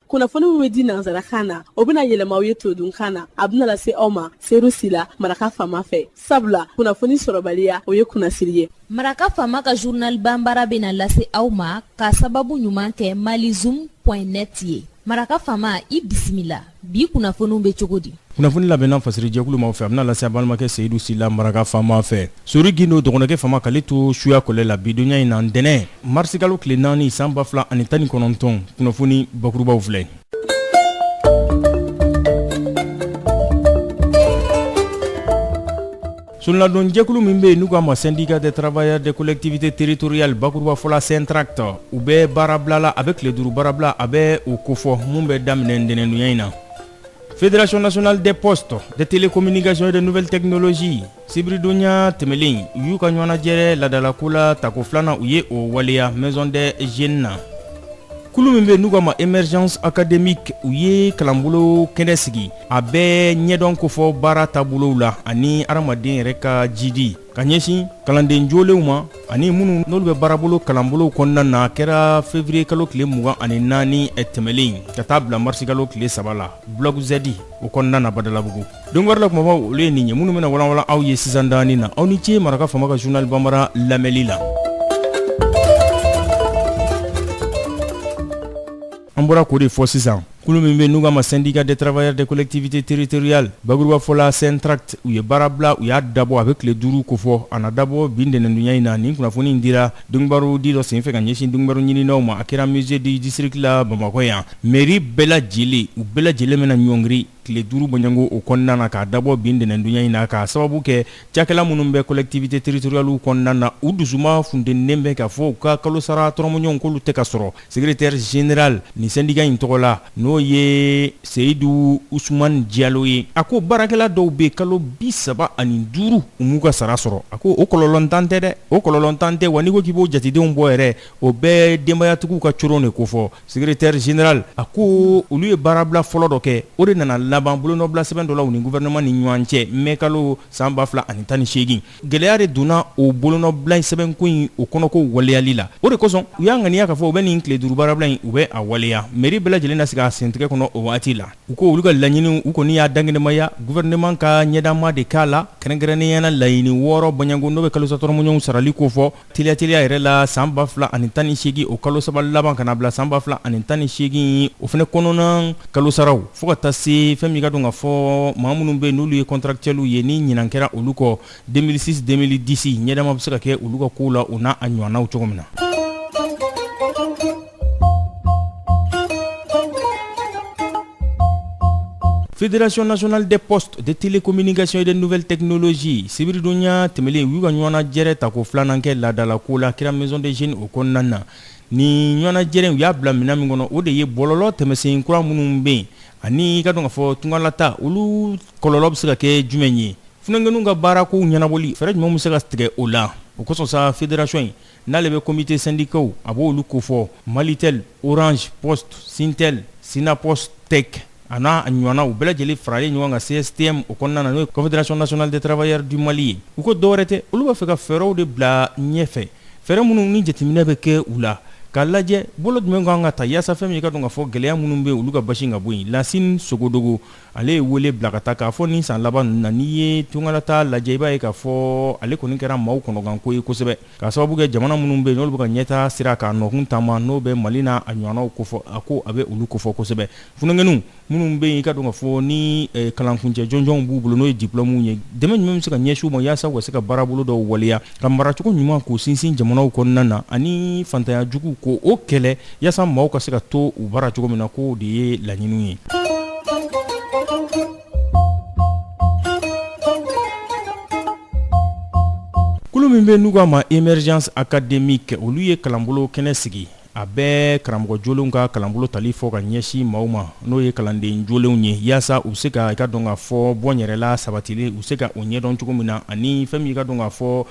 Kunnafoni min bɛ di nansarakan na, o bɛna yɛlɛma aw ye todunkan na. A bɛna lase aw ma Seyidu Sila, Maraka Faama fɛ. Sabula kunnafoni sɔrɔbaliya, o ye kunnasiri ye. Maraka Faama ka journal banbara bɛna lase aw ma ka sababu ɲuman kɛ malizoom point net ye. Maraka Faama, i bisimila. Bi kunnafoniw bɛ cogo di? Kunnafoni labɛnna fasirijɛkulu maaw fɛ, a bɛna lase a balimakɛ Seyidu Sila Maraka Faama fɛ. Sori Gindo dɔgɔnɔkɛ faama k'ale to suya kɔlɛ la bidonya in na ntɛnɛn marisikalo tile 4 san 2019, kunnafoni bakurubaw filɛ. Soronadonjɛkulu min bɛ yen n'u k'a ma syndicat des travailleurs des collectivités territoriales bakurubafɔ la Syntract, u bɛ baarabila la, a bɛ tile 5 baarabila, a bɛ o kofɔ min bɛ daminɛ ntɛnɛndonya in na. Fédération nationale des postes, des télécommunications et des nouvelles technologies sibiridonya tɛmɛlen u y'u ka ɲɔgɔnnajɛrɛ laadalako la tako filanan, u ye o waleya maison des jeunes na. Kulu min bɛ n'u k'a ma émergence académique, u ye kalanbolo kɛnɛ sigi, a bɛ ɲɛdɔn kofɔ baara taabolow la ani hadamaden yɛrɛ ka jidi ka ɲɛsin kalanden jolenw ma ani minnu n'olu bɛ baarabolo kalanbolow kɔnɔna na. A kɛra février kalo tile 24 tɛmɛlen ka taa bila marisi kalo tile 3 la bloc Z o kɔnɔna na Badalabugu. Don wɛrɛ la kumabaw olu ye nin ye minnu bɛna walanwalan aw ye sisan dɔɔnin na. Aw ni ce Maraka Faama ka journal banbara lamɛnli la. An bɔra k'o de fɔ sisan, kulu min bɛ n'u k'a ma syndicat des travailleurs des collectivités territoriales bakurubafɔ la Syntract, u ye baarabila, u y'a dabɔ a bɛ tile 5 kofɔ, a na dabɔ bi ntɛnɛndonya in na. Nin kunnafoni in dira donkibaru di dɔ senfɛ ka ɲɛsin donkibaru ɲininaw ma. A kɛra musée du district la Bamakɔ yan. Mairie bɛɛ lajɛlen, u bɛɛ lajɛlen bɛna ɲɔngiri tile 5 bɔɲɔgɔnko o kɔnɔna na k'a dabɔ bi ntɛnɛndonya in na, k'a sababu kɛ cakɛla minnu bɛ collectivité territoriale kɔnɔna na, u dusuma funtenilen bɛ k'a fɔ u ka kalosara tɔrɔmɔɲɔgɔn k'olu tɛ ka sɔrɔ. Secrétaire général nin syndicat in tɔgɔ la, n'o ye Seyidu Usumani Jalo ye, a ko baarakɛla dɔw bɛ kalo 35 u m'u ka sara sɔrɔ. A ko o kɔlɔlɔntan tɛ dɛ, o kɔlɔlɔntan tɛ wa. N'i ko k'i b'o jatedenw bɔ yɛrɛ, o bɛ denbayatigiw ka coron de kofɔ. Secrétaire général a ko olu ye baarabila fɔlɔ dɔ kɛ, o de nana laban bolonɔbila sɛbɛn dɔ la u ni gouvernement ni ɲɔgɔn cɛ mai kalo san 2018. Gɛlɛya de donna o bolonɔbila sɛbɛnko in o kɔnɔko waleyali la. O de kosɔn u y'a ŋaniya k'a fɔ u bɛ nin tile 5 baarabila in, u bɛ a waleya. Mairie bɛɛ lajɛlen na sigi a sentigɛ kɔnɔ o waati la. U ko olu ka laɲini, u kɔni y'a dankɛnɛmaya gouvernement ka ɲɛdama de k'a la, kɛrɛnkɛrɛnnenya la laɲini 6 bɔɲɔgɔnko n'o bɛ kalosa tɔrɔmɔɲɔgɔnw sarali kofɔ teliya teliya yɛrɛ la san 2018 o kalo 3 laban ka na bila san 2018 o fana kɔnɔna kalosaraw, fo ka taa se fɛn min ka dɔn ka fɔ maa minnu bɛ n'olu ye contractuels ye, ni ɲinan kɛra olu kɔ 2006 2010, ɲɛdama bɛ se ka kɛ olu ka kow la, o n'a ɲɔgɔnnaw cogo min na. Fédération nationale des postes, des télécommunications et des nouvelles technologies, sibiridonya tɛmɛlen u y'u ka ɲɔgɔnnajɛrɛ tako filanan kɛ laadalako la, kɛra maison des jeunes o kɔnɔna na. Ni ɲɔgɔnnajɛrɛ u y'a bila minɛn min kɔnɔ, o de ye bɔlɔlɔ tɛmɛsen kura minnu bɛ yen ani ka dɔn k'a fɔ tungalata, olu kɔlɔlɔ bɛ se ka kɛ jumɛn ye, funankɛninw ka baarakow ɲɛnabɔli fɛɛrɛ jumɛn bɛ se ka tigɛ o la. O kosɔn sa, fédération in n'ale bɛ comité syndicaux, a b'olu kofɔ Malitel, Orange, Poste, Sentel, Synapost Tech a n'a ɲɔgɔnna, u bɛɛ lajɛlen faralen ɲɔgɔn kan CSTM o kɔnɔna na, n'o ye Confédération nationale des travailleurs du Mali ye. U ko dɔwɛrɛ tɛ, olu b'a fɛ ka fɛɛrɛw de bila ɲɛfɛ, fɛɛrɛ minnu ni jateminɛ bɛ kɛ u la k'a lajɛ bolo jumɛn kan ka ta yaasa fɛn min ka dɔn ka fɔ gɛlɛya minnu bɛ olu ka basi ka bɔ yen. Lasine Sogodogo, ale ye wele bila ka taa k'a fɔ nin san laban ninnu na, n'i ye tungalata lajɛ, i b'a ye k'a fɔ ale kɔni kɛra maaw kɔnɔganko ye kosɛbɛ, k'a sababu kɛ jamana minnu bɛ yen n'olu bɛ ka ɲɛtaa sira k'a nɔkun taama, n'o bɛ Mali n'a a ɲɔgɔnnaw kofɔ. A ko a bɛ olu kofɔ kosɛbɛ, funankɛninw minnu bɛ yen, i ka dɔn ka fɔ ni kalankuncɛ jɔnjɔnw b'u bolo, n'o ye diplôme ye, dɛmɛ jumɛn bɛ se ka ɲɛsin u ma yaasa u ka se ka baarabolo dɔw waleya, ka maracogo ɲuman k'o sinsin jamanaw kɔnɔna na, ani fantanya jugu ko o kɛlɛ yaasa maaw ka se ka to u bara cogo min na, k'o de ye laɲiniw ye. Kulu min bɛ n'u k'a ma émergence académique, olu ye kalanbolo kɛnɛ sigi, a bɛ karamɔgɔ jolenw ka kalanbolo tali fɔ ka ɲɛsin maaw ma, n'o ye kalanden jolenw ye, yaasa u bɛ se ka i ka dɔn ka fɔ bɔ yɛrɛla sabatilen, u bɛ se ka o ɲɛdɔn cogo min na, ani fɛn min i ka dɔn ka fɔ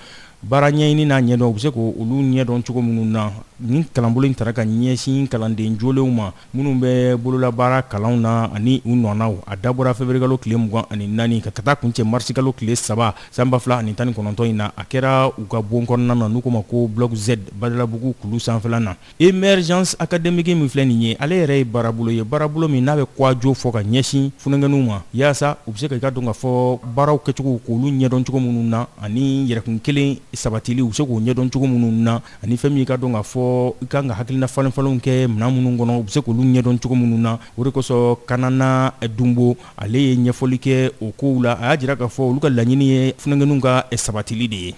Baara ɲɛɲini n'a ɲɛdɔn, u bɛ se k'olu ɲɛdɔn cogo minnu na. Nin kalanbolo in tara ka ɲɛsin kalanden jolenw ma minnu bɛ bololabaara kalanw na ani u nɔnaw. A dabɔra feburuyekalo tile 24 ka taa kuncɛ marisikalo tile 3 san 2019 in na. A kɛra u ka bon kɔnɔna na n'u k'o ma ko bloc Z Badalabugu kulu sanfɛla na. Émergence académique min filɛ nin ye, ale yɛrɛ ye baarabolo ye, baarabolo min n'a bɛ kwajo fɔ ka ɲɛsin funankɛninw ma, yaasa u bɛ se ka i ka dɔn ka fɔ baaraw kɛcogo k'olu ɲɛdɔn cogo minnu na, ani yɛrɛkun kelen sabatili u bɛ se k'o ɲɛdɔn cogo minnu na, ani fɛn min i ka dɔn ka fɔ i kan ka hakilina falenfalenw kɛ minɛn minnu kɔnɔ, u bɛ se k'olu ɲɛdɔn cogo minnu na. O de kosɔn Kanana Dunbo ale ye ɲɛfɔli kɛ o kow la. A y'a jira k'a fɔ olu ka laɲini ye funankɛninw ka sabatili de ye.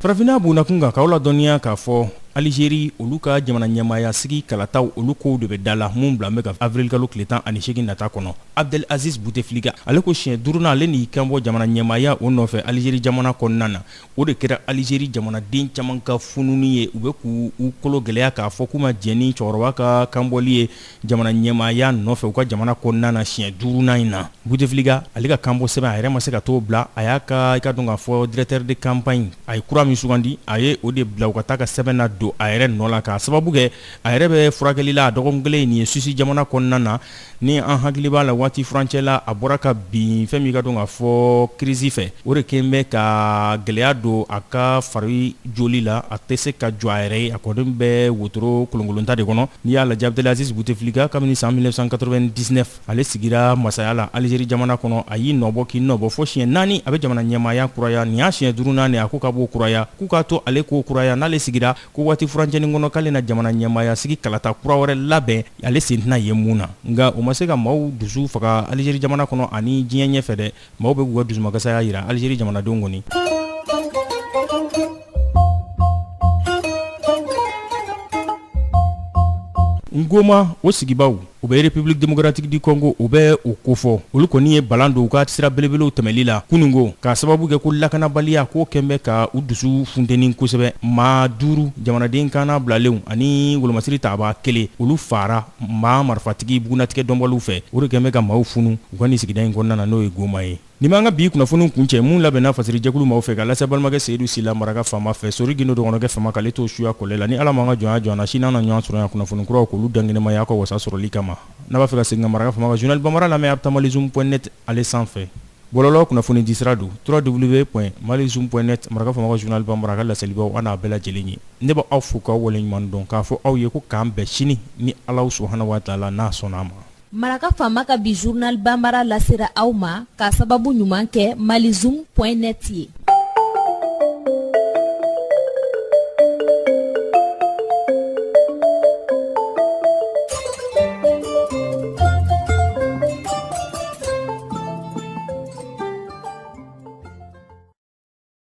Farafinna bonnakun kan, k'aw ladɔnniya k'a fɔ Alizeri olu ka jamana ɲɛmaaya sigi kalataw olu kow de bɛ da la min bila bɛ ka avril kalo tile 18 nata kɔnɔ. Abdel Aziz Bouteflika ale ko siɲɛ duurunan ale n'i kanbɔ jamana ɲɛmaaya o nɔfɛ Alizeri jamana kɔnɔna na. O de kɛra Alizeri jamanaden caman ka fununi ye. U bɛ k'u kolo gɛlɛya k'a fɔ k'u ma jɛn ni cɛkɔrɔba ka kanbɔli ye jamana ɲɛmaaya nɔfɛ u ka jamana kɔnɔna na siɲɛ duurunan in na. Bouteflika ale ka kanbɔ sɛbɛn a yɛrɛ ma se ka t'o bila. A y'a ka i ka dɔn k'a fɔ directeur de campagne a ye kura min sugandi, a ye o de bila u ka taa ka sɛbɛn na don a yɛrɛ nɔ la, k'a sababu kɛ a yɛrɛ bɛ furakɛli la a dɔgɔkun kelen nin ye Suisse jamana kɔnɔna na. Ni an hakili b'a la waati furancɛ la, a bɔra ka bin fɛn min ka dɔn k'a fɔ crise fɛ, o de kɛlen bɛ ka gɛlɛya don a ka fari joli la. A tɛ se ka jɔ a yɛrɛ ye, a kɔni bɛ wotoro kolonkolonta de kɔnɔ. N'i y'a lajɛ, Abdelaziz Bouteflika, kabini san 1999 ale sigira masaya la Alizeri jamana kɔnɔ, a y'i nɔbɔ k'i nɔbɔ fo siɲɛ naani. A bɛ jamana ɲɛmaaya kuraya, nin y'a siɲɛ duurunan de a ko k'a b'o kuraya, k'u k'a to ale k'o kuraya. N'ale sigira ko waati furancɛnin kɔnɔ, k'ale na jamana ɲɛmaaya sigi kalata kura wɛrɛ labɛn, ale sen tɛna ye mun na. Nka o ma se ka maaw dusu faga Alizeri jamana kɔnɔ ani diɲɛ ɲɛfɛ dɛ. Maaw bɛ k'u ka dusumakasaya jira Alizeri jamanadenw kɔni. Goma o sigibaw u bɛ République démocratique du Congo, u bɛ o kofɔ. Olu kɔni ye balan don u ka sira belebelew tɛmɛli la kununko, k'a sababu kɛ ko lakanabaliya k'o kɛn bɛ ka u dusu funteni kosɛbɛ. Maa duuru jamanaden kana bilalenw ani wolomasiri tabaa kelen, olu faara maa marifatigi bugunnatigɛ dɔnbaliw fɛ. O de kɛn bɛ ka maaw funu u ka nin sigida in kɔnɔna na, n'o ye Goma ye. Nin b'an ka bi kunnafoniw kuncɛ, mun labɛnna fasirijɛkulu maaw fɛ ka lase balimakɛ Seyidu Sila maraka faama fɛ, Sori Gindo dɔgɔnɔkɛ fama k'ale to suya kɔlɛ la. Ni Ala m'an ka jɔnya jɔ an na, sini an na ɲɔgɔn sɔrɔ yan kunnafoni kuraw k'olu dankɛnɛmaya aw ka wasa sɔrɔli kama. N'a b'a fɛ ka segin ka maraka faama ka journal bambara lamɛn, a bɛ taa malizoom point net ale sanfɛ. Bɔlɔlɔ kunnafoni di sira don www.malizoom point net. Maraka faama ka journal bambara ka laselibaw an n'a bɛɛ lajɛlen ye. Ne bɛ aw fo k'aw waleɲuman dɔn, k'a fɔ aw ye ko k'an bɛn sini ni Ala subahana wa taala n'a sɔnna a ma. Maraka faama ka bi journal banbara lasera aw ma k'a sababu ɲuman kɛ malizoom point net ye.